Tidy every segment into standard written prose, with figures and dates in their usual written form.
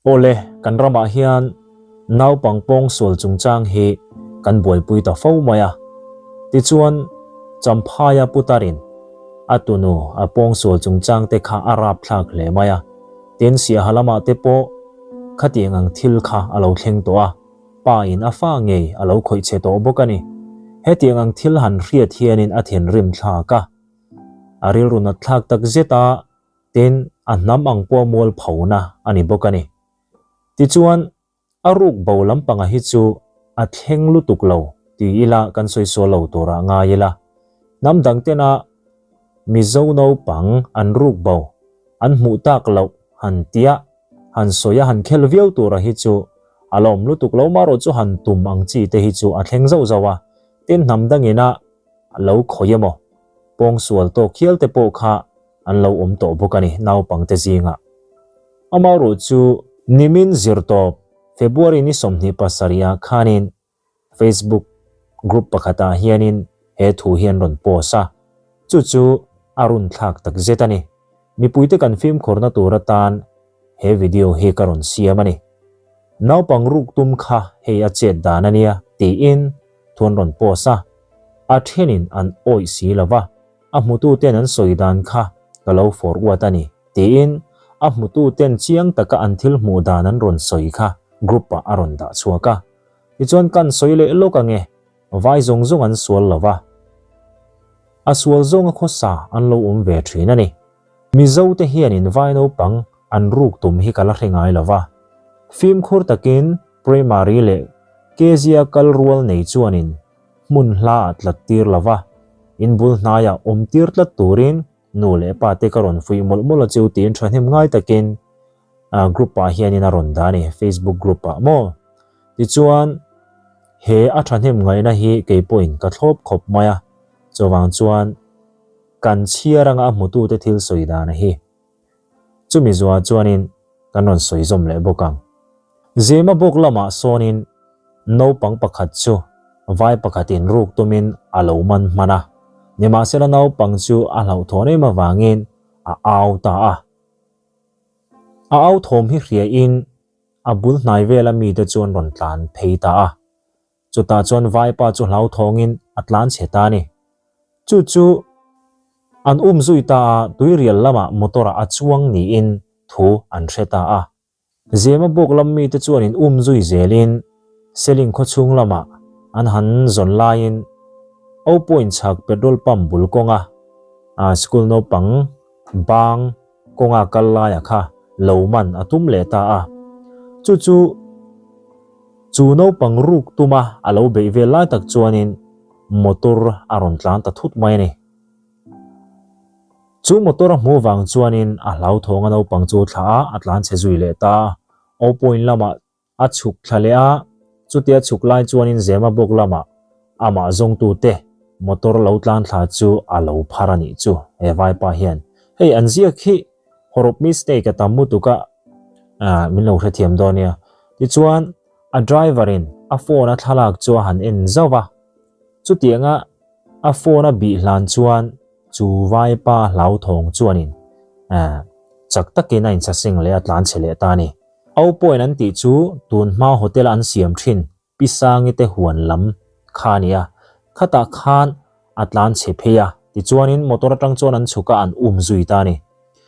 Awle, kan ramah hian naupang pawngsual chungchang hi kan buaipui ta fo mai a. Tichuan, Champhaia putarin a tunu a pawngsual chungchang te kha a rapthlak hle mai a. Tin, Siaha lamah te pawh khatiang ang thil kha a lo thleng tawh a, pa in a fa ngei a lo khawih chhe tawh bawk a ni. Hetiang ang thil han hriat hianin a thinrim thlak a, a rilru nat thlak tak zet a, Tin, a hnam ang pawh mual phona a ni bawk a ni. Tichuan, a ruk bo lampanga hi chu a thleng lutuk lo ti ila kan sawi sual lo turah ngai ila. Hnam dang tena Mizo naupang an ruk bo an hmuh tak loh han tia han sawi a han khel viau tura hi chu a la awm lutuk lo marawh chu han tum ang chi te hi chu a thleng zauh zauh a. Tin, hnam dangina lo khawi emaw pawngsual tawk hial te pawh kha an lo awm tawh bawk a ni naupangte zingah. Amaherawh chu nimin zirtawp February ni 27 ah khanin Facebook group pakhatah hianin he thu hi an rawn post a, chu chu a runthlak takzet a ni. Mipuite kan fimkhurna tur atan he video hi ka rawn siam a ni. Naupang ruk tum kha hei a chet dan a nia tiin thu an rawn post a, a thenin an awih si lo va. A hmutu ten an sawi dan kha ka lo forward a ni, tiin a hmutu ten chiang taka an thil hmuh dan an rawn sawi kha group ah a rawn dah chhuak a. Tichuan kan sawi leh lawk ange, vai zawng zawng an sual lo va, a sual zawnga khawsa an lo awm ve thin a ni. Mizo te hianin vai naupang an ruk tum hi ka la hre ngai lo va, fimkhur takin primary leh Kezia kal rual nei chuanin hmun hla ah tlat tir lo va, in bul hnaiah awm tir tlat turin nu leh pa te ka rawn fuih mawlh mawlh a chu tiin thahnem ngai takin group ah hianin a rawn dah a ni, Facebook group ah maw. Tichuan he a thahnem ngaihna hi kei pawhin ka thlawp khawp mai a, chuvang chuan kan chhiar anga a hmutute thil sawi dan hi Chumi zuah chuanin kan rawn sawi zawm leh bawk ang. Zema bawk lamah sawnin naupang pakhat chu vai pakhatin ruk tumin a lo man hman a, nimahsela naupang chu a hlauhthawn em avangin a au ta a. A au thawm hi hriain a bul hnai vela mite chu an rawn tlan phei ta a. Chutah chuan vaipa chu hlauthawngin a tlan chhe ta a ni. Chu chu an um zui ta a, tuirial lamah motor ah a chuang niin thu an hre ta a. Zema bawk lam mite chuan in um zui zelin Seling khawchhung lamah an han zawn laiin O Point chhak petrol pump bul kawnga school naupang bang kawnga kal laia kha lo man a tum leh ta a. Chu chu chu naupang ruk tuma a lo beih vel lai tak chuanin motor a rawn tlan ta thut mai a ni. Chu motor a hmuh vang chuanin a hlauthawng a naupang chu thlah a, a tlan chhe zui leh ta a. O point lamah A chhuk thla leh a, chutia chhuk lai chuanin Zema bawk lamah amah zawngtute motor lo tlan thla chu a lo phar a nih chu he vaipa hian. Hei an ziak hi hawrawp mistake a tam lutuk a, min lo hrethiam dawn nia. Tichuan a driver in a phone a thlalak chu a han en zauh va, chutianga a phone a bih hlan chuan chu vaipa hlauthawng chuanin chak takin a insaseng leh a tlan chhe leh ta a ni. Au point an tih chu tun hma hotel a an siam thin Pi Sangi te huan lam kha a ni a, khatah khan a tlan chhe phei a, tichuanin motor atang chuan an chhuk a an um zui ta a ni.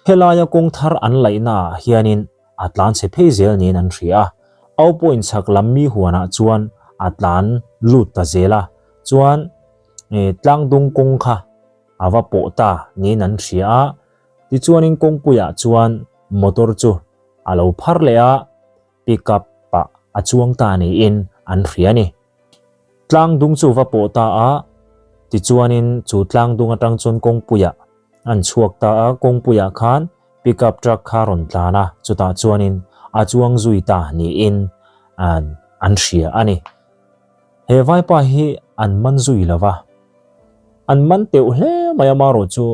Helaia kawng thar an laihna ah hianin a tlan chhe phei zel niin an hria a, Au point chhak lam mi huanah chuan a tlan lut ta zel a, chuan tlangdung kawng kha a va pawh ta niin an hria a, tichuanin kawngpuiah chuan motor chu a lo phar leh a, pick up ah a chuang ta niin an hria a ni. Tlang dung chu va pawh ta a, tichuanin chu tlang dung atang chuan kawngpuiah an chhuak ta a, kawngpuiah khan pick up truck kha rawn tlan a, chutah chuanin a chuang zui ta niin an hria a ni. He vaipa hi an man zui lo va, an man teuh hle mai amarawh chu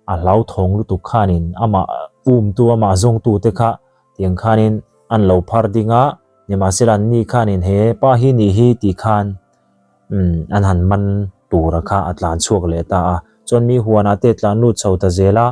A hlauthawng lutuk khanin amah umtu, amah zawngtute kha tiang khanin an lo phar ding a, nimahsela anni khanin he pa hi nih hi tih khan an han man tura kha a tlan chhuak leh ta a. Chuan mi huanah te tlan lut chho ta zel a,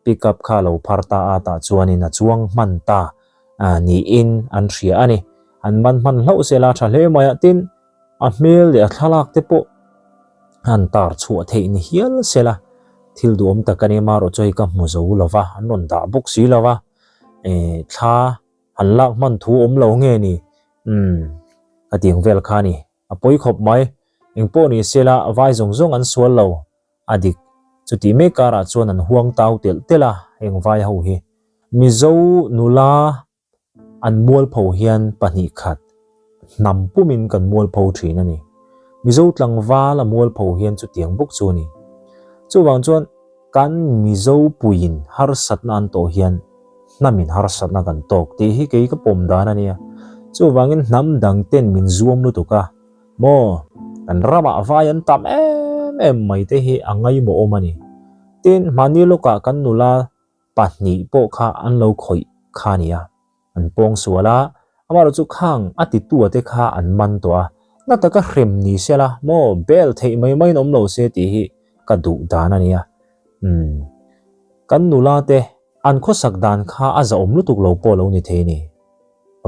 pick up kha a lo phar ta a, tah chuanin a chuang hman ta. Niin an hria a ni. An man hman hlauh sela tha hle mai a, tin a hmel leh a thlalak te pawh han tar chhuah theih ni hial sela thil duhawm tak a ni. Amaherawh chu hei ka hmu zo lo va, an rawn dah bawk si lo va, thla han lak hman thu awm lo nge ni? Umm ka ti ang vel kha a ni. A pawi khawp mai. Engpawh ni sela vai zawng zawng an sual lo. A dik. Chutih mek karah chuan an huang tau telh telh a, heng vai ho hi. Mizo nula an mualpho hian 2 khat hnam pumin kan mualpho thin a ni. Mizo tlangval a mualpho hian chutiang bawk chu a ni. Chuvang chuan kan Mizo puiin harsatna an tawh hian hnamin harsatna kan tawk tih hi kei ka pawm dan a nia. Chuvangin hnam dang ten min zuam lutuk a. Maw, kan ramah vai an tam em em mai te hi a ngaimawhawm a ni. Tin, hmani lawkah kan nula 2 pawh kha an lo khawih kha a nia. An pawng sual a, amaherawh chu khang a titua te kha an man tawh a. Na taka hrem ni se la, maw, bel theih mai maiin awm lo se tih hi ka duh dan a nia. Umm, kan nula te an khawsak dan kha a zahawm lutuk lo pawh lo ni thei a ni.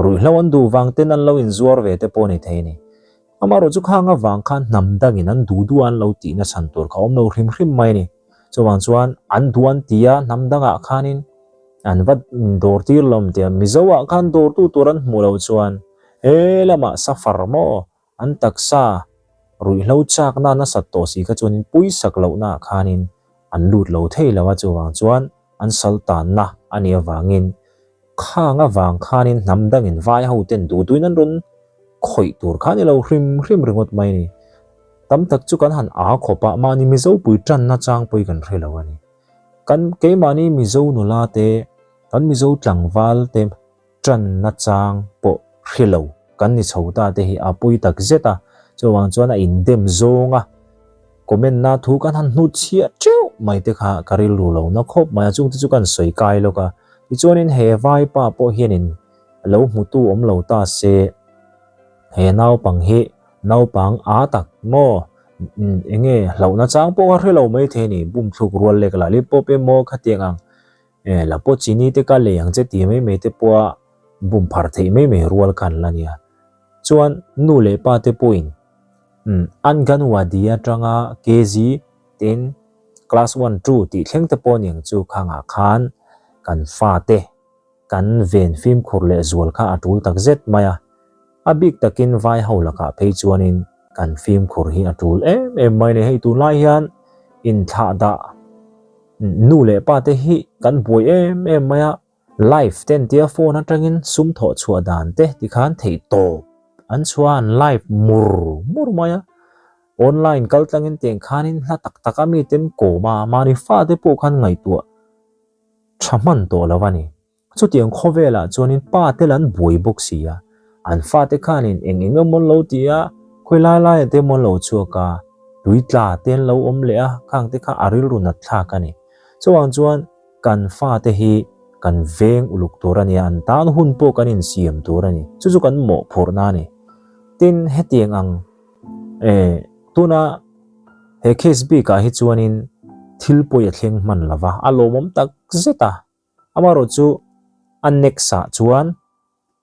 Ruihhlo an duh vang ten an lo inzuar ve te pawh a ni thei a ni. Amaherawh chu khang avang khan hnam dangin an duh duh a an lo tihna chhan tur kha awm lo hrim hrim mai a ni. Chuvang chuan an duh an ti a, hnam dangah khanin an va dawr tir lo awm tia Mizo ah khan dawrtu tur an hmuh loh chuan he lamah safar maw an taksa ruihhlo chakna nasat tawh si kha chuanin puisak lohna ah khanin an lut lo thei lo a, chuvang chuan an sal tanna a nih avangin khang avang khanin hnam dangin vai ho ten duh duhin an rawn khawih tur kha a ni lo hrim hrim ringawt mai a ni. Tam tak chu kan han aa khawp a, mahni Mizo pui tanna chang pawh hi kan hre lo a ni. Kan keimahni Mizo nula te, kan Mizo tlangval te tanna chang pawh hre lo kan ni chho ta te hi a pawi tak zet a, chuvang chuan a indem zawng a, comment na thu kan han hnut chhiah teuh mai te kha ka rilru lo na khawp mai a, chung te chu kan sawi kai lawk a, tichuanin he vaipa pawh hianin lo hmutu awm lo ta se he naupang hi naupang a tak maw enge hlauhna chang pawh kha hre lo mai thei a ni, bum thluk rual lek lah lip pawp emaw khatiang ang E, la pawh chini te ka lei ang che ti mai mai te pawha bum phar theih mai mai rual kha an la nia. Chuan nu leh pa te pawhin umm Anganwadi atanga KG tin class one two tih thleng te pawh aniang chu khangah khan kan fate kan ven fimkhur leh zual kha a tul tak zet mai a. A bik takin vai ho lakah phei chuanin kan fimkhur hi a tul em em mai a ni. Hei tunlai hian inthlahdah Nu leh pa te hi kan buai em em mai a, live te an tia phone atangin sum thawh chhuah dan te tikhan theih tawp an chhuah a, an live mur mur mai a, online kal tlangin tiang khanin hla tak tak a miten kawm a, mahni fate pawh khan ngaihtuah tha hman tawh lo a ni. Chutiang khawvelah chuanin pa te lan buai bawk si a, an fate khanin eng eng emaw an lo ti a, khawi lai laiah te emaw an lo chhuak a, tui tla te an lo awm leh a, khang te kha a rilru nat thlak a ni. Chuvang chuan kan fate hi kan veng uluk tur a ni a, an tan hun pawh kan insiam tur a ni, chu chu kan mawhphurhna a ni. Tin, hetiang ang eh tuna he case bikah hi chuanin thil pawi a thleng hman lova, a lawmawm tak zet a. Amaherawh chu a next ah chuan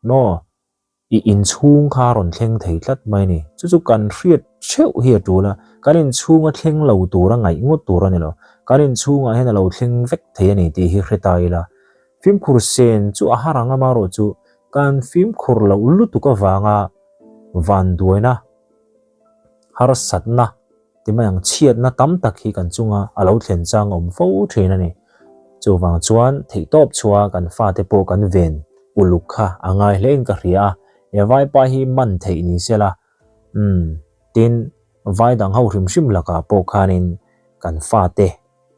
maw i inchhung kha a rawn thleng thei tlat mai a ni. Chu chu kan hriat theuh hi a tul a, kan inchhung a thleng lo tur a ngaih ngawt tur a ni lo. Kan inchhungah hian a lo thleng vek thei a ni tih hi hre ta ila. Fimkhur sen chu a har ang amaherawh chu kan fimkhur loh lutuk avanga vanduaina harsatna Ti mai ang, chhiatna tam tak hi kan chunga a lo thlen chang a awm fo thin a ni. Chuvang chuan theihtawp chhuaha kan fate pawh kan ven uluk kha a ngai hlein ka hria a, he vaipa hi man theih ni se la, umm, tin, vai dang ho hrim hrim lakah pawh khanin kan fate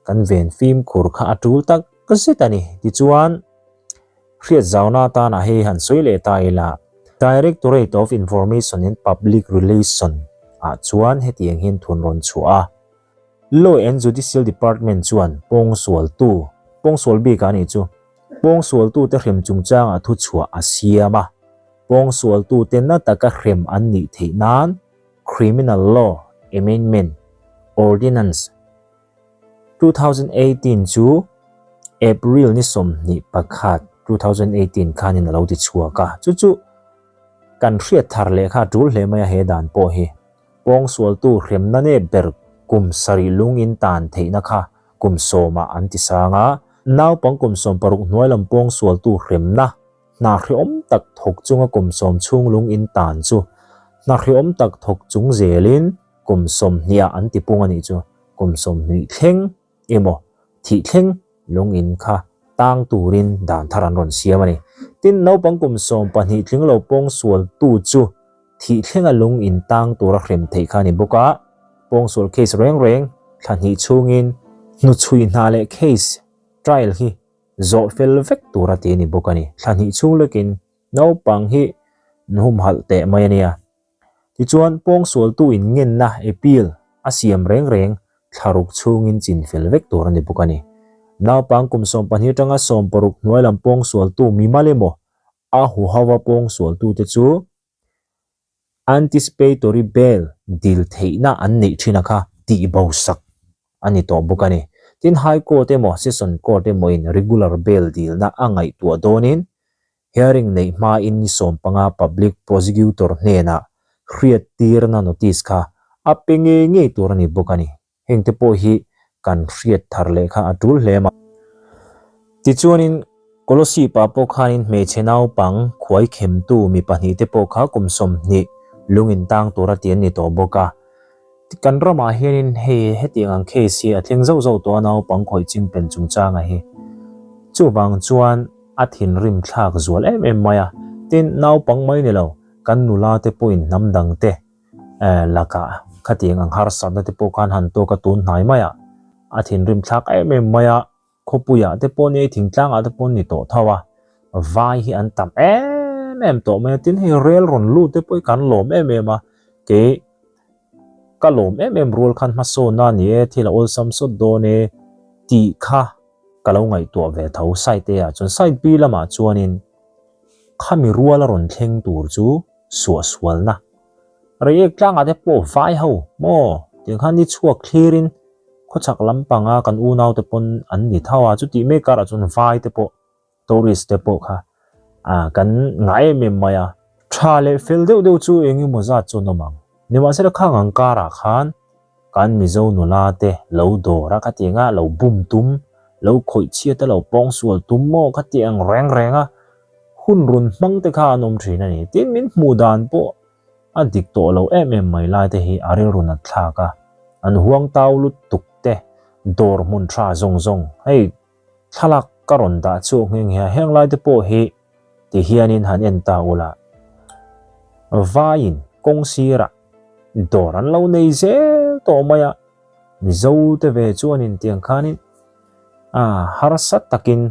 kan ven fimkhur kha a tul tak zet a ni. Tichuan, Hriat zauna atana hei han sawi leh ta ila, Directorate of Information and Public Relation ah chuan hetiang hian thun rawn chhuah a. Law and Judicial Department chuan pawngsualtu, pawngsual bik ah nih chu, pawngsualtute hrem chungchangah thu chhuah a siam a. Pawngsualtute na taka hrem an nih theih nan Criminal Law Amendment Ordinance, 2018 chu April ni 21. 2018 khanin a lo ti chhuak a. Chu chu kan hriat thar leh kha a tul hle mai a he dan pawh hi. Pawngsualtu hremna nep ber kum sarih lung in tan theihna kha kum sawmah an ti sang a. Naupang kum 16 hnuai lam pawngsualtu hremna hna hrehawm tak thawk chunga kum sawm chhung lung in tan chu hna hrehawm tak thawk chung zelin kum 20 ah an ti pung a nih chu. Kum 20 thleng emaw thih thleng lung in kha tang turin dan thar an rawn siam a ni. Tin, naupang kum 12 tling lo pawngsualtu chu thih thlenga lung in tang tura hrem theih kha a ni bawk a, pawngsual case reng reng thla hnih chhungin hnuchhui hna leh case trial hi zawh fel vek tura ti a ni bawk a ni. Thla hnih chhung lekin naupang hi an humhalh teh mai a nia. Tichuan, pawngsualtu in ngenna, appeal, a siam reng reng thla ruk chhungin chin fel vek tur a ni bawk a ni. Naupang kum 12 atanga 16 hnuai lam pawngsualtu mimal emaw a huhova pawngsualtute chu anticipatory bail dil theihna an neih thin a kha tihbo sak a ni tawh bawk a ni. Tin, High Court emaw Session Court emaw in regular bail dilna a ngaihtuah dawnin hearing neih hmain ni 15 Public Prosecutor hnenah hriattirna notice kha a pe ngei ngei tur a ni bawk a ni. Hengte pawh hi kan hriat thar leh kha a tul hle mai. Tichuanin Kolosip-ah pawh khanin hmeichhe naupang khuai khemtu mi pahnihte pawh kha kum 20 lung in tang tura ti an ni tawh bawk a. Kan ramah hianin hei hetiang ang case hi a thleng zauh zauh tawh a naupang khawih ching pen chungchanga hi. Chuvang chuan a thinrim thlak zual em em mai a. Tin, naupang mai ni lo, kan nula te pawhin hnam dangte lakah khatiang ang harsatna te pawh khan han tawk a tun hnai mai a, a thinrim thlak em em mai a, khawpuiah te pawh ni thingtlangah te pawh ni tawh tho a, vai hi an tam em em tawh mai a, tin hei rel rawn lut te pawh hi kan lawm em em a, kei ka lawm em em rual khan hmasawnna a ni e, thil a awlsam sawt dawn e tih kha ka lo ngaihtuah ve tho side A ah chuan side B lamah chuanin khami rual a rawn thleng tur chu suahsualna Reiek tlangah te pawh vai ho maw tiang khan ni chhuak thlirin khawchhak lampanga kan unau te pawn an ni tho a, chutih mek karah chuan vai te pawh tourist te pawh kha ah kan ngah em em mai a. Tha leh fel deuh deuh chu eng emaw zat chu an awm ang. Nimahsela khang ang karah khan kan Mizo nula te lo dawr a khatiang a lo bum tum, lo khawih chhiat a lo pawngsual tum maw khatiang reng reng a hun run hmang te kha an awm thin a ni. Tin, min hmuh dan pawh a dik tawh lo em em mai lai te hi a rilru nat thlak a, an huang tau lutuk te dawr hmun tha zawng zawng hei thlalak ka rawn dah chhuak nghe nghe a, heng lai te pawh hi ti hianin han en ta ula vaiin kawng sirah dawr an lo nei zel tawh mai a, Mizo te ve chuanin tiang khanin a harsa takin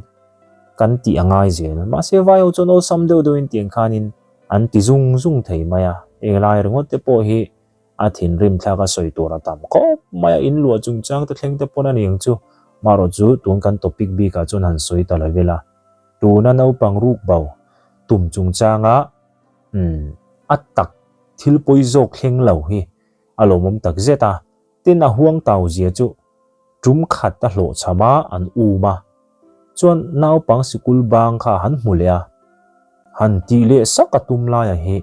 kan tih a ngai zel. Mahse vai ho chuan awlsam deuh deuhin tiang khanin an ti zung zung thei mai a, englai ringawt te pawh hi a thinrim thlak a sawi tur a tam khawp mai a, in luah chungchang te thleng te pawn a ni ang chu. Marawh chu tun kan topic bikah chuan han sawi ta lo ila, tuna naupang ruk bo tum chungchanga umm a tak thil pawi zawk thleng lo hi a lawmawm tak zet a, tin a huang tau zia chu tum khat a hlawhchham a an um a, chuan naupang sikul bang kha han hmu leh a, han tih leh sak a tum laia hi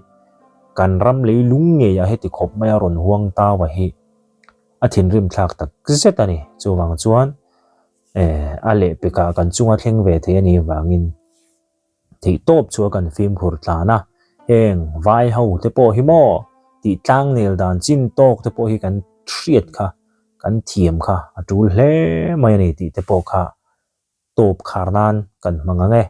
kan ram lei lung ngei a heti khawp mai a rawn huang tau a hi a thinrim thlak tak zet a ni. Chuvang chuan a lehpekah kan chunga thleng ve thei a nih vangin Theih tawp chu a kan fimkhur tlan a, heng vai ho te pawh hi maw tih tlang nel dan chin tawk te pawh hi kan hriat kha, kan thiam kha a tul hle mai a ni tih te pawh kha tawp khar nan kan hmang ang e.